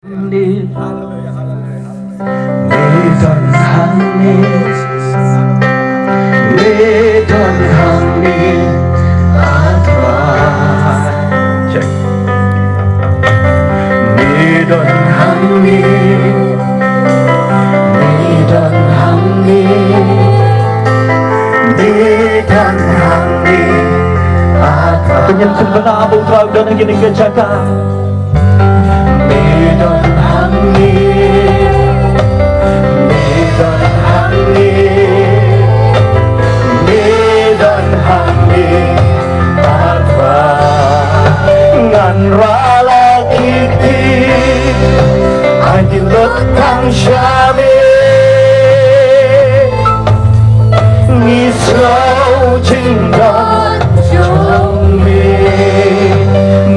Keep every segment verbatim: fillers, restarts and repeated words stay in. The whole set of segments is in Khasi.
Haleluya, haleluya, haleluya. Me don hangne, me don hangne, ah Trai. Check. Me don hangne, me don hangne, me don hangne, ah Trai. Pynïaid pynbna ba U Trai u don ha kane ka jaka. Me don hangne, me don hangne, me don hangne, ah Trai. Ngan rah la ki kti, ai ki lut tang sha me. Ngi sngew jingdon jong me,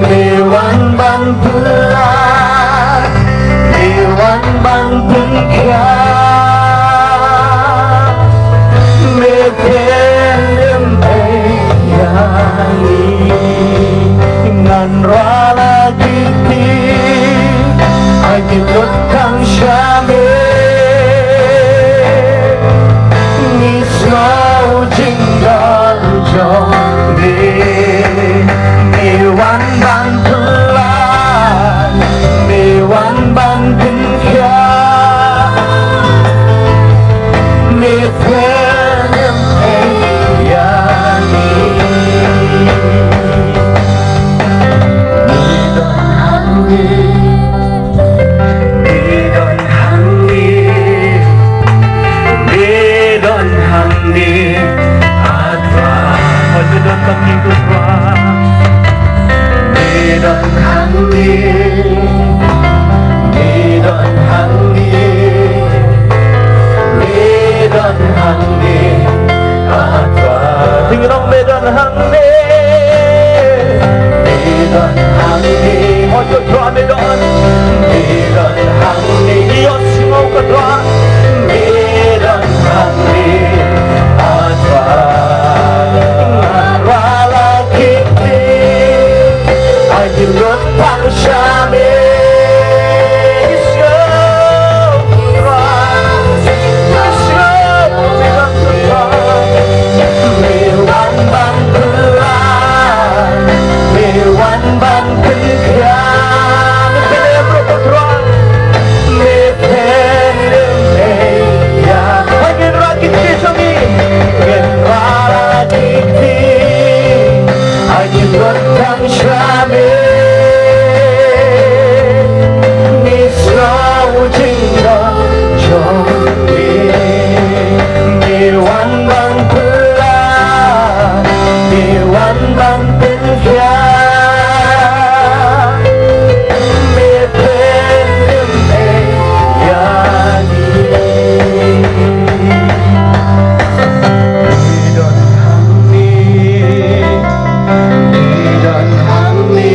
me wan ban pynlait, me wan ban pynkhia, me pyndem ïa ngi. Ngan rah la ki kti, ai ki lut tang sha me. Ngi sngew jingdon jong me, me wan ban pynlait, me wan ban pynkhia, me pyndem ïa ngi. Me don hangne, me don hangne, me don hangne, ah Trai. Hoi me don hangne, ko Trai. Me don hangne, me don hangne, me don hangne, ah Trai. Phi ngi nong me don hangne. Me don hangne. Hoi ko Trai me don. Me don hangne. Ïohsngew ko Trai. Me don hangne, ah Trai. Ngan rah la ki kti, ai ki lut tang sha me. Ïohsngew ko Trai. Ïohsngew ko Trai. Me wan ban pynlait, me wan ban pynkhia, me pyndem ruh ko Trai, me pyndem ïa. Hoi ngin rah ki kti jong ngi, ngin rah la ki kti, ai ki lut tang sha me. Ngi sngew jingdon jong me, me wan ban pynlait, me wan ban pynkhia, me pyndem ïa ngi. Me don hangne, me don hangne,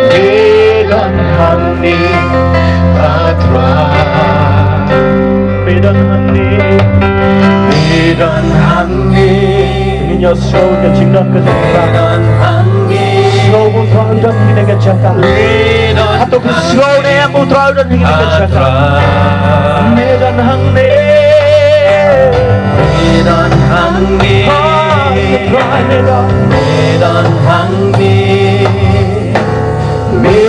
me don hangne, ah Trai. Me don hangne, me don hangne. Ngin ïohsngew ka jingdon ka jingkyrpad. Sngew ba U Trai u don ha kane ka jaka. Hato phi sngew ne em ba U Trai u don ha kane ka jaka? Me don hangne. Me don hangne. Ah, U Trai me don. Me don hangne. Me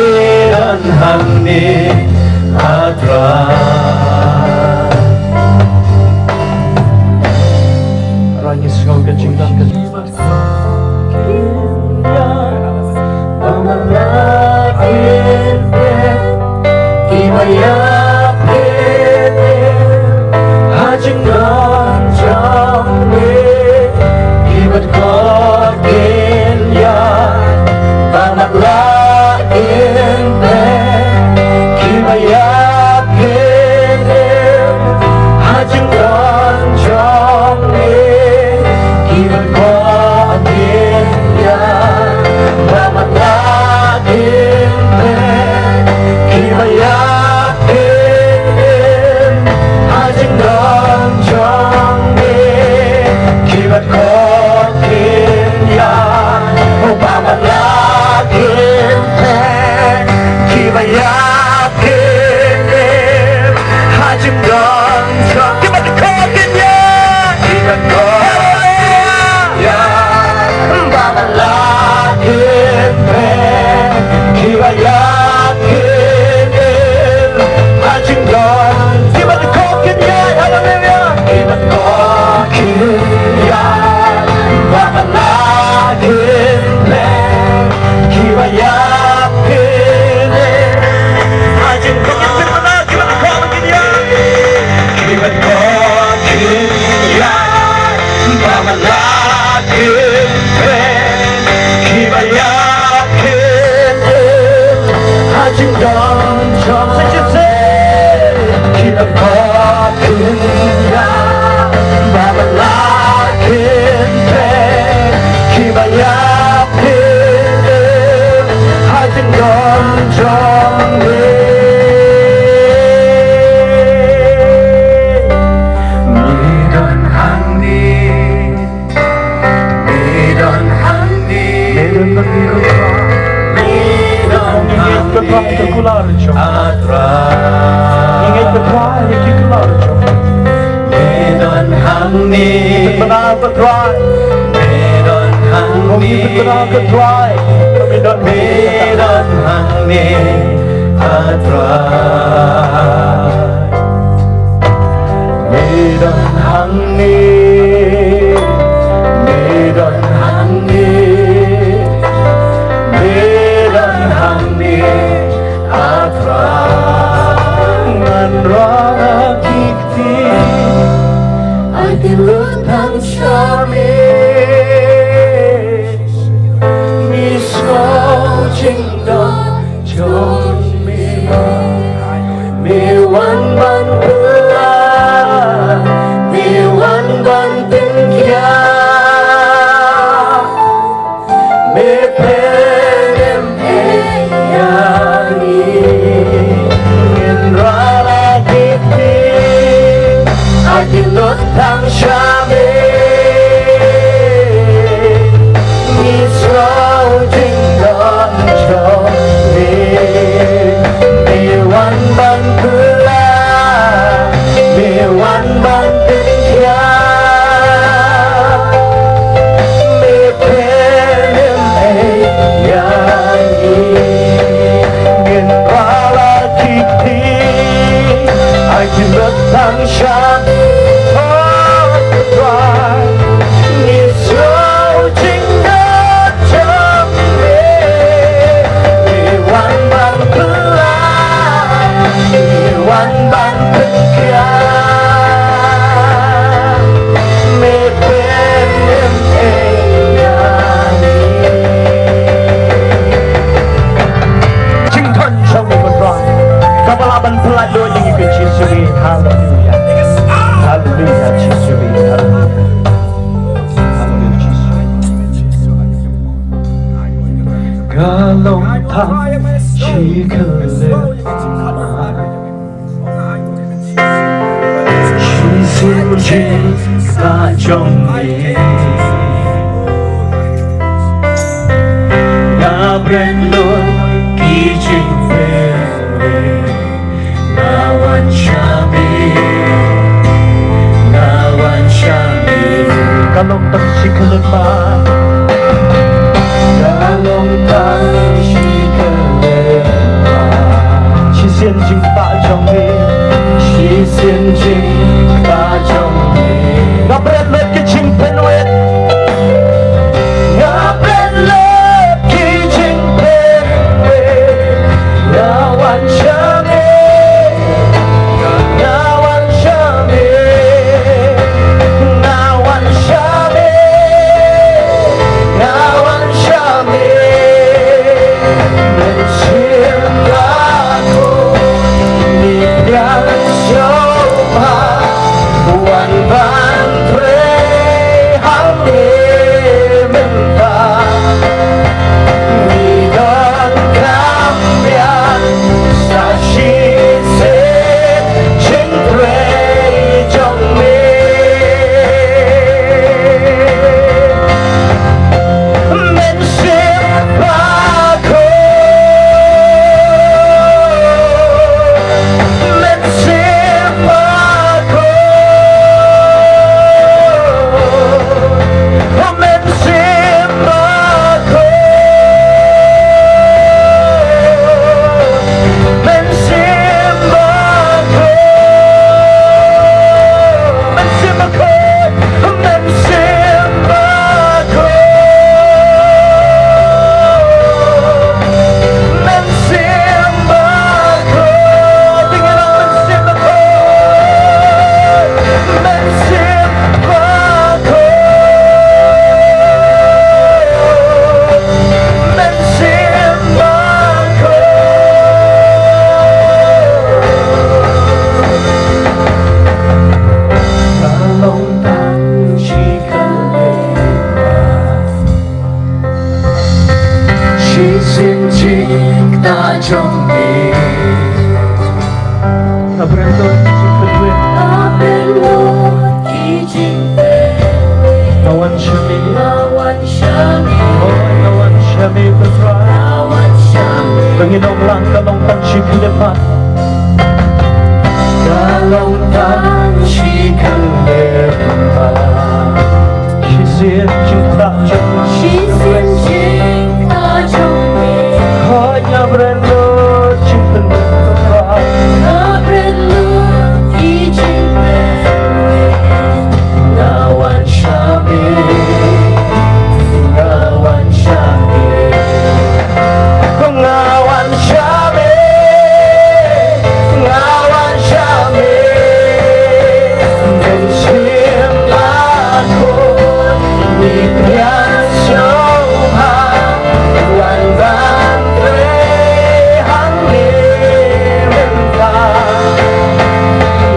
don hangne, ah Trai. Trai ngi sngew ka jingdon ka jingkyrpad. Ba ma la ïeit ïa phi, ba ïap ïeit ïa phi ha jingdon jong me. Ki bad ko kin ïa ba ma la ïeit ïa phi, ki ba ïap ïeit Kiba khot kin ïaid, haleluya. Kiba khot kin ïaid, ba man la kin leh, kiba ïap kin im. Ha jingkhot kin pynbna, kiba khot kin ïaid. Kiba khot kin ïaid, ba man la kin leh, kiba ïap kin im. Ha jingdon jong sa shisha, kiba khot kin ïaid, ba man la kin leh, kiba ïap kin im. Ha jingdon jong me. Me don hangne. Me don hangne. Me don hangne. Me don hangne. Ngi ngeit ba Trai ka kular jong. A Trai. Ngi ngeit ba Trai ka kular jong. Me don hangne. Pynbna ba Trai. Me don hangne. Ngi pynbna ba Trai. Me don. Me don hangne. A Trai. Me don hangne, me don hangne, me don hangne, a Trai. Ngan rah ki ktien, ai ki lut tang sha me. Me sngew jingdon jong me. Me wan ban pynlait, me wan ban pynkhia. Me pynlait ïa ngi. Ngin rah la ki ktien, ai ki lut tang sha me. Me sngew jingdon jong me. Me wan ban pynlait, me wan ban pynkhia. Me pynlait ïa ngi. Ngin rah la ki ktien, ai ki lut tang sha me. Oh, Trai, me sngew jingdon jong me. Me wan ban pynlait, me wan ban pynkhia. Me pynlait ïa ngi. Jingdon jong me ko Trai, kaba lah ban pynlait ïa ngi ko Jisu. Haleluya. Haleluya Jisu. Haleluya. Haleluya Jisu. Ka long tang shi khyllipmat. Shisien jingktah jong me. Nga bret lut ki jingpynwit. Nga wan sha me. Nga wan sha me. Ka long tang shi khyllipmat. Ka long tang shi khyllipmat. Shisien jingktah jong me. Shisien jingktah jong me. Nga bret lut ki jingpynwit. Nga bret lut ki jingpynwit. Nga wan sha me. Nga wan sha me. Nga wan sha me. Nga wan sha me. Mynsiem Bakhraw, me pdiang sngewbha, wan ban trei ha me mynta. Me donkam biang sa Ngi dang long, ka long tang shi khyllipmat. Ka long tang shi khyllipmat. Shisien jingthaw jong, shisien jingthaw jong me. Hooid nga bret lut jingpynbeit. Nga bret lut ki jingpynbeit. Nga wan sha me. Nga wan sha me. Nga wan sha me, nga wan sha me. Mynsiem Bakhuid, ngi pdiang sngewbha, wan ban trei hangne mynta.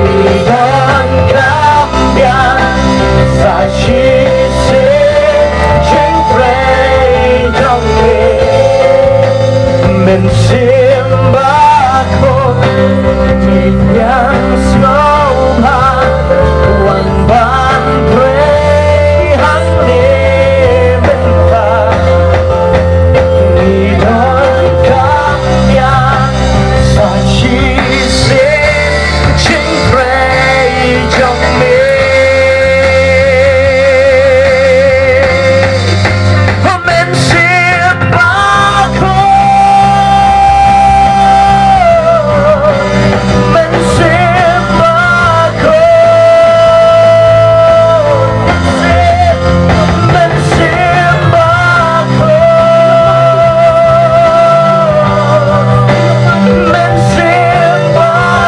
Ngi donkam biang sa shisien jingtrei jong me. Mynsiem Bakhuid, ngi pdiang sngewbha, wan ban trei hangne mynta. Ngi donkam biang sa shisien jingtrei jong me. Mynsiem Bakhuid, Mynsiem Bakhuid. Mynsiem Bakhuid, Mynsiem Bakhuid,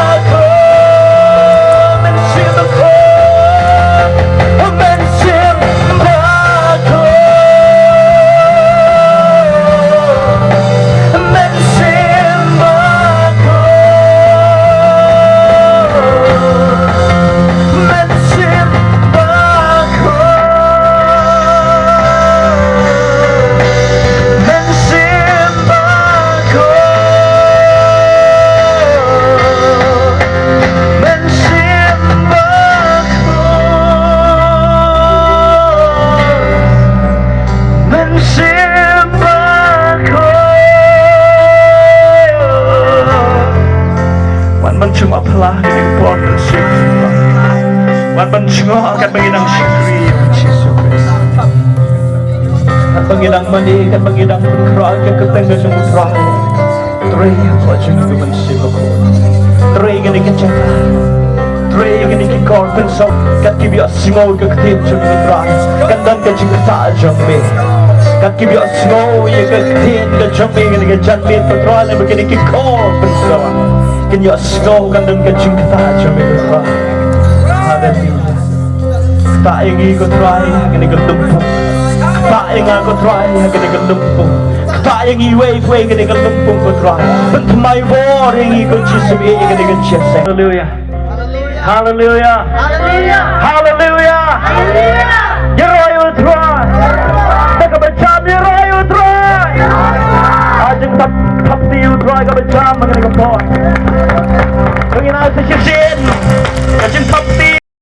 Mynsiem Bakhuid, Mynsiem Bakhuid, Mynsiem Bakhuid. Mynsiem Bakhuid, Mynsiem Bakhuid, Mynsiem Bakhuid, Mynsiem Bakhuid. Wan ban jngoh pla kane ka por, Mynsiem. Wan ban jngoh katba ngi nang shakri ïa U Jisu Khrist. Katba ngi nang mane, katba ngi nang pynkhreh ïa ka kyrteng ka jong U Trai. Trei ïa ka jong ngi, Mynsiem Bakhuid. Trei ïa kane ka jaka. Trei ïa kane ki kor pynshong, kat kiba ïohsngew ïa ka ktien jong U Trai. Kan don ka jingktah jong me. Kat kiba ïohsngew ïa ka ktien ka jong me, kane ka janmiet Ko Trai, lem bad kine ki kor pynshong. Kin ïohsngew kan don ka jingktah jong me Ko Trai. Haleluya. Ktah ïa ngi Ko Trai ha kane ka lympung. Ktah ïa nga Ko Trai ha kane ka lympung. Ktah ïa ngi iwei pa iwei ha kane ka lympung Ko Trai. Pynthymmai bor ïa ngi Ko Jisu ïa kane ka jingïaseng. Haleluya. Haleluya. Haleluya. Haleluya.